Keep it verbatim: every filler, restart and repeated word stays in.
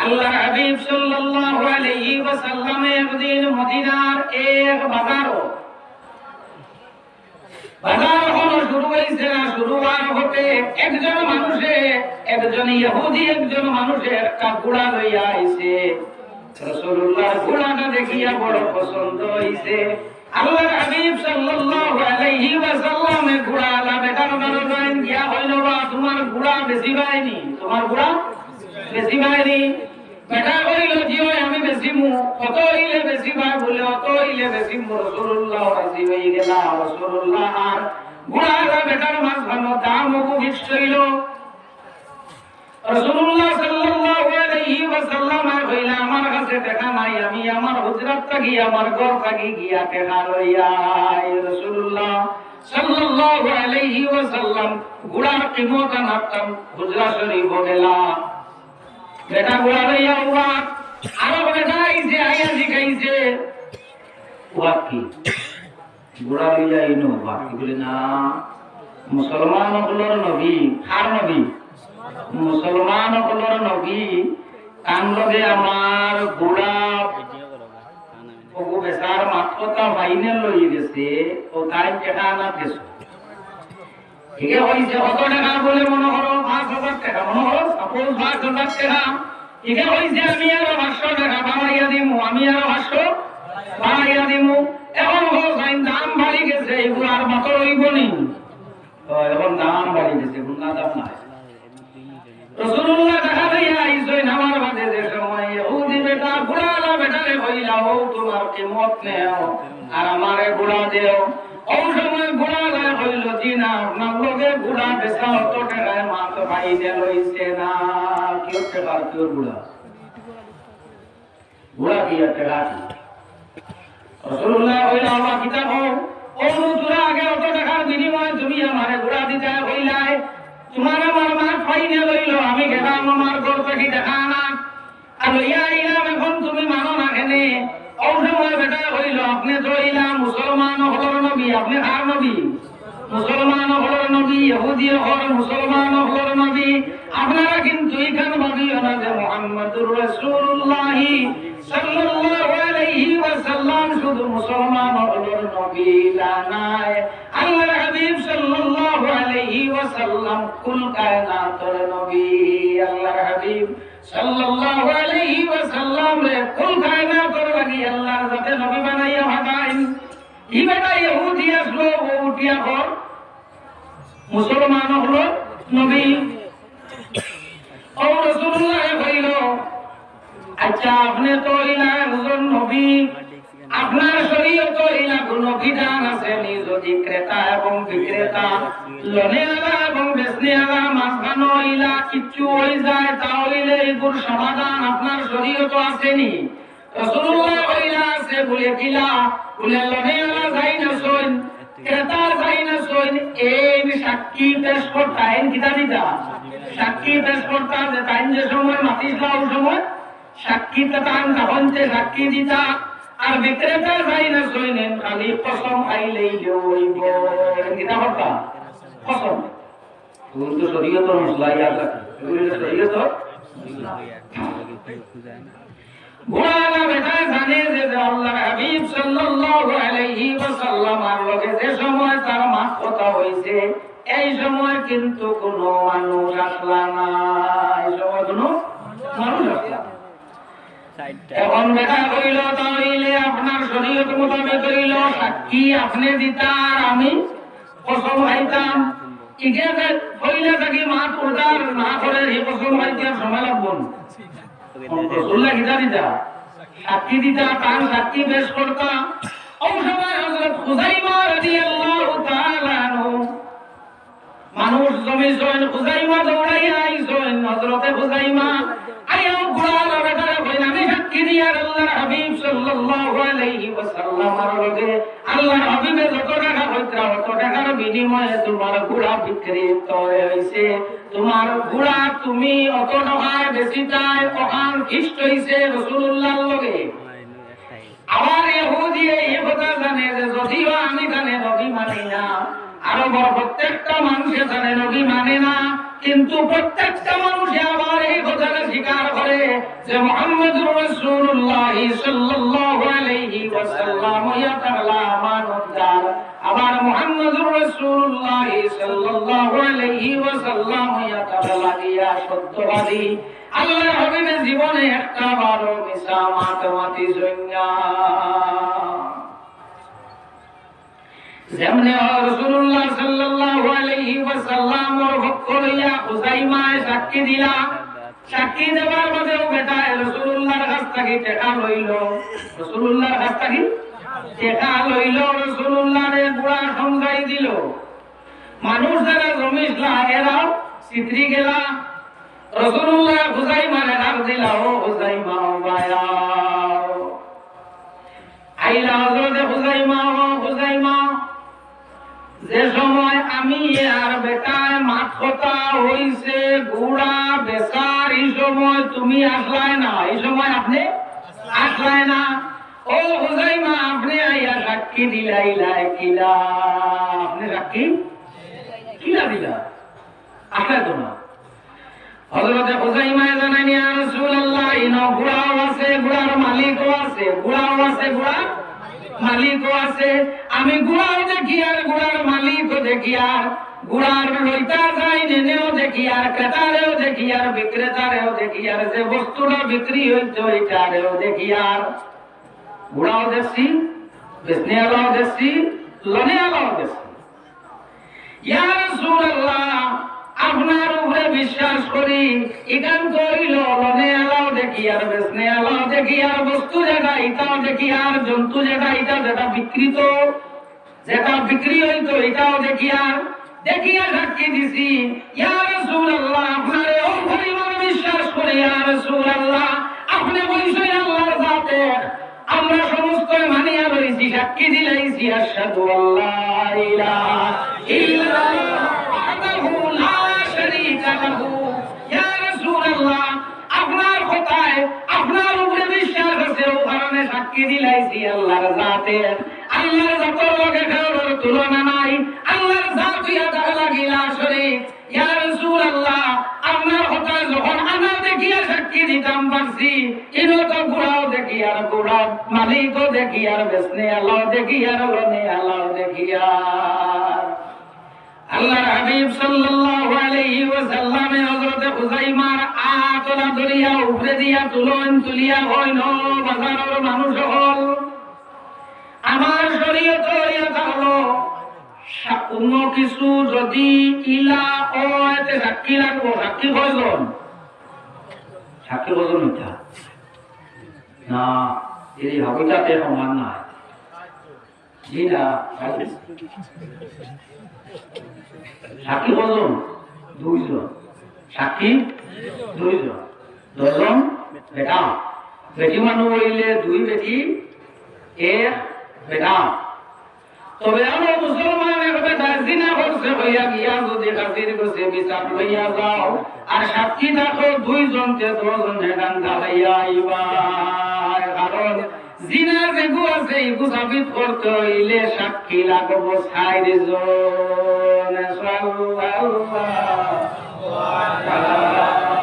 আল্লাহর হাবিব সাল্লাল্লাহু আলাইহি ওয়াসাল্লামে একদিন মদিনার এক বাজারো, বাজার অখনো শুরু অইছে না, শুরু অওয়ার পথে একজন মানুষে, একজন ইহুদি একজন মানুষে একটা ঘোড়া লইয়া আইছে। রাসূলুল্লাহর ঘোড়াটা দেখিয়া বড় পছন্দ অইছে। আল্লাহর হাবিব সাল্লাল্লাহু আলাইহি ওয়াসাল্লামে ঘোড়াআলা বেটার বাড়িত গিয়া কইলো, "বা, তুমার ঘোড়া বেচিবায়নি? তুমার ঘোড়া বেচিবায়নি?" বেটা কইলো, "জি অয়, আমি বেচিমু।" "কত অইলে বেচিবায়?" বলে, "অত অইলে বেচিমু।" রাসূলুল্লাহ রাজি অইগেলা। রাসূলুল্লাহ আর ঘোড়াআলা বেটার মাঝখানো দাম অগু fix অইলো। রাসূলুল্লাহ সাল্লাল্লাহু আলাইহি ওয়াসাল্লামে কইলা, "আমার কাছে টেকা নাই, আমি আমার হুজরাত থাকি, আমার ঘর থাকি গিয়া টেকা লইয়া আই।" রাসূলুল্লাহ সাল্লাল্লাহু আলাইহি ওয়াসাল্লাম ঘোড়ার কিমত আনার তান হুজরা শরীফো গেলা। বেটা ঘোড়া লইয়া উবাত, আরো বেটা আইছে, আইয়া জিকাইছে, "উবাত কি?" ঘোড়া লইয়া ইনো বাকি বলে না, মুসলমান অকলর নবী, কার নবী? মুসলমান অকলর নবী, তান লগে আমার ঘোড়া অগু বেচার মাতকথা final অইগেছে, অউ তাইন টেকা আনাত গেছে। ইগে কইছে, "কত টেকা?" বলে, "মনো করো পাঁচ হাজার টেকা, মনো করো, suppose পাঁচ হাজার টেকা।" ইগে কইছে, "আমি আরো পাঁচশো টেকা বাড়াইয়া দিমু, আমি আরো পাঁচশো বাড়াইয়া দিমু।" অখন কও চাইন, দাম বাড়ি গেছে, ইগুর আর মাতর অইবো নি? তো অখন দাম বাড়ি গেছে, অখন না দাম নাই। রাসূলুল্লাহ টেকা লইয়া আইছইন, আমার বাদে যে সময় ইহুদি বেটা, ঘোড়াআলা বেটারে কইলা, "অউ তুমার কিমত নেও, আর আমারে ঘোড়া দেও।" অউ সময় ঘোড়াআলায় কইলো, "জি না, আপনার লগে ঘোড়া বেচা অত টেকায় মাত final অইছে না।" কিওর টেকা? কিওর ঘোড়া? ঘোড়া দিয়া টেকা কি? রাসূলুল্লাহ কইলা, "আল্লাহ কিতা কও? অউ তুরা আগে অত টেকার বিনিময়ে তুমি আমারে ঘোড়া দিতায় কইলায়, তুমার আমার মাত final অইলো, আমি গেলাম আমার ঘর থাকি টেকা আনাত, আর লইয়া আইলাম, অখন তুমি মানো না কেনে?" অউ সময় বেটায় কইলো, "আপনে তো অইলা মুসলমান অকলর নবী, আপনে কার নবী?" মুসলমান অকলর নবী, ইহুদি অকল, মুসলমান অকলর নবী। আপনারা কিন্তু ইখান ভাবিও না যে মুহাম্মাদুর রাসূলুল্লাহ সাল্লাল্লাহু আলাইহি ওয়াসাল্লাম শুধু মুসলমান অকলর নবী, তা নায়। আল্লাহর হাবিব সাল্লাল্লাহু আলাইহি ওয়াসাল্লাম কুল কায়নাতর নবী। আল্লাহর হাবিব সাল্লাল্লাহু আলাইহি ওয়াসাল্লামরে কুল কায়নাতর লাগি আল্লাহর যাতে নবী বানাইয়া পাঠাইন। ই বেটা ইহুদি আছলো, অউ উঠিয়া কর মুসলমান অকলর নবী। অউ রাসূলুল্লাহ কইলো, "আচ্ছা, আপনে তো অইলা একজন নবী, আপনার শরীয়তো অইলা কুনু বিধান আছে নি? যদি ক্রেতা এবং বিক্রেতা, লনেআলা এবং বেচনেআলা মাঝখানো অইলা কিচ্ছু অইযায়, তা অইলে ইগুর সমাধান আপনার শরীয়তো আছে নি?" রাসূলুল্লাহ কইলা, "আছে।" বলে, "কিলা?" বলে, "লনেআলা যাইন আছইন, ক্রেতা যাইন আছইন, এইন সাক্ষী পেশ করতা।" এইন কিতা দিতা? সাক্ষী পেশ করতা, যে তাইন যে সময় মাতিছলা, অউ সময় সাক্ষী দিতা, তান তখন যে সাক্ষী দিতা। আর বিক্রেতা যাইন আছইন, এইন খালি কসম খাইলেই অইবো। এইন কিতা করতা? কসম। অগুন তো শরীয়তর মাসলা, ইয়াদ রাখো। অগুন তো শরীয়তর মাসলা। ঘোড়াআলা বেটায় জানে যে, যে আল্লাহর হাবিব সাল্লাল্লাহু আলাইহি ওয়াসাল্লামর লগে যে সময় তার মাতকথা অইছে, এই সময় কিন্তু কুনু মানুষ আছলা না, এই সময় কুনু মানুষ আছলা না। অখন বেটায় কইলো, "তা অইলে আপনার শরীয়ত মোতাবেক অইলো সাক্ষী আপনে দিতা আর আমি কসম খাইতাম।" ইগে যে পয়লা থাকি মাত উদ্ধার না করে, ই কসম খাইতে আর সময় লাগবো না। রাসূলুল্লাহ কিতা দিতা? সাক্ষী দিতা, তান সাক্ষী পেশ করতা। অউ সময় হযরত খুযাইমা রাদিয়াল্লাহু তাআলা আনহু মানুষ জমিছইন, খুযাইমা দৌড়াইয়া আইছইন। হযরতে খুযাইমা আইয়া ঘোড়াআলা বেটারে কইন, "আমি সাক্ষী দিয়ার আল্লাহর হাবিব সাল্লাল্লাহু আলাইহি ওয়াসাল্লামর লগে আল্লাহর হাবিবে যত টেকা কইতরা, অত টেকার বিনিময়ে তুমার ঘোড়া বিক্রি অইছে। তুমার ঘোড়া তুমি অত টেকায় বেচিতায়, অখান fixed অইছে রাসূলুল্লাহর লগে।" আবার ইহুদিয়ে ই কথা জানে যে যদিও আমি তানে নবী মানি না, আরবর প্রত্যেকটা মানষে তানে নবী মানে না, কিন্তু প্রত্যেকটা মানুষে আবার এই কথাটা স্বীকার করে যে মুহাম্মাদুর রাসূলুল্লাহ সাল্লাল্লাহু আলাইহি ওয়াসাল্লাম ইয়া তাআলা আমানতদার। আবার মুহাম্মাদুর রাসূলুল্লাহ সাল্লাল্লাহু আলাইহি ওয়াসাল্লাম ইয়া তাআলা দিয়া সত্যবাদী। আল্লাহর হাবিবে জীবনে একটা বারও মিছা মাত মাতিছইন না। যেমনে রাসূলুল্লাহ সাল্লাল্লাহু আলাইহি ওয়াসাল্লামর পক্ষ লইয়া খুজাইমায় সাক্ষী দিলা, সাক্ষী দেওয়ার বাদেও বেটায় রাসূলুল্লাহর কাছ থাকি টেকা লইল, রাসূলুল্লাহর কাছ থাকি টেকা লইল, রাসূলুল্লাহরে গুড়া সমঝাই দিল। মানুষ যারা জমিছলা এরাও ছিতরি গেলা। রাসূলুল্লাহ খুজাইমারে ডাক দিলা, "ও খুজাইমা, ও ভাই আও।" আইলা হযরতে খুজাইমা, "ও খুজাইমা, যে সময় আমি আর বেটায় মাত কথা হইছে গুড়া বেচার, ই সময় তুমি আসলায় না, ই সময় আপনে আসলায় না। ও খুজাইমা, আপনে আইয়া সাক্ষী দিলাইলায় কিলা? আপনে সাক্ষী কিলা দিলা? আসলায় তো না।" হযরতে খুজাইমায় জানাইন, "ইয়া রাসূলুল্লাহ, ইনো গুড়াও আছে, গুড়ার মালিকও আছে, গুড়াও আছে, গুড়ার মালিকও আছে। আমি গুড়াও দেখিয়ার, গুড়ার মালিকও দেখিয়ার, গুড়ার লইতা যাইন এনেও দেখিয়ার, ক্রেতারেও দেখিয়ার, বিক্রেতারেও দেখিয়ার, যে বস্তুটা বিক্রি হইতো ইটারেও দেখিয়ার।" গুড়াও দেখছি, বেচনেআলাও দেখছি, লনেআলাও দেখছি। ইয়া রাসূলুল্লাহ, আপনার উপরে বিশ্বাস করি, ইখান তো অইলো লনেআলাও দেখিয়ার, বেচনেআলাও দেখিয়ার, বস্তু যেটা ইটাও দেখিয়ার, জন্তু যেটা ইটা যেটা বিক্রিত, যেটা বিক্রি হইতো ইটাও দেখিয়ার, দেখিয়া সাক্ষী দিছি। ইয়া রাসূলুল্লাহ, আপনারে অউ পরিমাণ বিশ্বাস করি, ইয়া রাসূলুল্লাহ, আপনে কইছইন আল্লাহর জাতে, আমরা সমস্ত মানিয়া লইছি, সাক্ষী দিলাইছি, আশহাদু আল্লা ইলাহা ইল্লাল্লাহু ওয়াহদাহু লা শারীকা লাহু। ইয়া রাসূলুল্লাহ, আপনার কথায়, আপনার উপরে বিশ্বাস আছে, অউ কারণে সাক্ষী দিলাইছি আল্লাহর জাতে। আল্লাহর জাতর লগে কারোর তুলনা নাই। আল্লাহর জাত অইয়া দেখা লাগিলা শরীক। ইয়া রাসূলুল্লাহ, আপনার কথা যখন আনা দেখিয়া সাক্ষী দিতাম পারছি, ইনো তো গুড়াও দেখিয়ার, গুড়ার মালিকও দেখিয়ার, বেচনেআলাও দেখিয়ার, লনেআলাও দেখিয়ার। আল্লাহর হাবিব সাল্লাল্লাহু আলাইহি ওয়াসাল্লামে হযরতে খুজাইমার আতলা ধরিয়া উপরে দিয়া তুলইন, তুলিয়া কইন, "ও বাজারর মানুষ অকল, আমার শরীয়ত অইয়া থাকলো, সা-, কুনু কিছু যদি ইলা অয়, তে সাক্ষী লাগবো।" সাক্ষী কয়জন? সাক্ষী কয়জন ইটা? না, এই হাবিতাতে সমান না। জি না, সাক্ষী কয়জন? দুইজন। সাক্ষী দুইজন। দশজন বেটা। বেটি মানুষ অইলে দুই বেটি, এক বেটা। তবে আমরার মুসলমান এক বেটায় জিনা করছে কইয়া গিয়া যদি কাজীর গেছে বিচার লইয়া যাও, আর সাক্ষী থাকো দুইজন, তে দশজনে ডান্ডা লইয়া আইবা। কারণ জিনা যেগু আছে, ইগু সাবিত করতে অইলে সাক্ষী লাগবো চাইরজন। সাল্লাল্লাহু আলাইহি ওয়াসাল্লাম।